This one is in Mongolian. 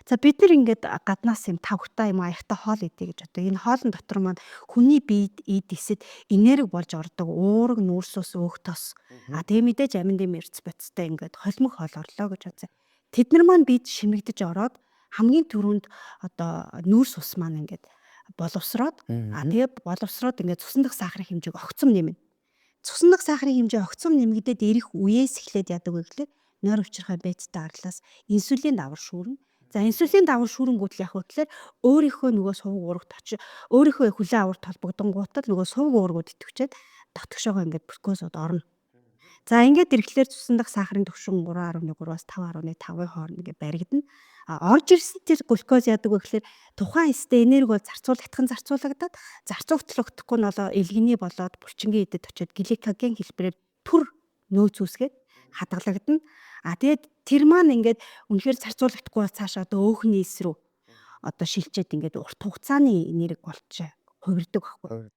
За, бид нар ингээд гаднаас юм тавхтай юм аягтай хоол идэ гэж одоо энэ хоолн дотор маань хүний биед эд эсэд энерги болж ордог уураг, нүүрс ус, өөх тос. А тэгээ мэдээж амин дэм эрдэс бодистой ингээд холимог хоол орлоо гэж бодсон. Тэд нар маань бид шимэгдэж ороод хамгийн түрүүнд одоо нүүрс ус маань ингээд боловсроод, а тэгээ боловсроод ингээд цусан дах сахарын хэмжээг огцом нэмнэ. Цусан дах сахарын хэмжээ огцом нэмэгдээд ирэх үеэс эхлээд яадаг вэ гэхлээр нойр өвчрхай бетта арлаас инсулин давар шүүрнэ. За, инсулин давар шүүрэнгүүтэл яах вэ гэхлээр өөрийнхөө нөгөө сувг уурагт очи өөрийнхөө хүлээн аварт холбогдонгуутал нөгөө сувг уургууд идэвхжээд дотгошоогоо ингээд глюкозод орно. За, ингээд ирэхлээр цусан дах сахарын түвшин 3.3-аас 5.5-ын хооронд ингээд баригдана. А орж ирсэн тэр глюкоз яадаг вэ гэхлээр тухайн эсдээ энерги бол зарцуулагдах нь зарцуулагдаад, зарцуулагдахгүй нь болоо элгэний болоод булчингийн эдэд очиод гликоген хэлбэрээр түр нөөц үүсгээд хадгалагдана. А тэгээд тэр маань ингээд үнэхээр зарцуулагдахгүй бол цаашаа одоо өөхний эс рүү одоо шилжээд ингээд урт хугацааны энерги болж хувирдаг байхгүй.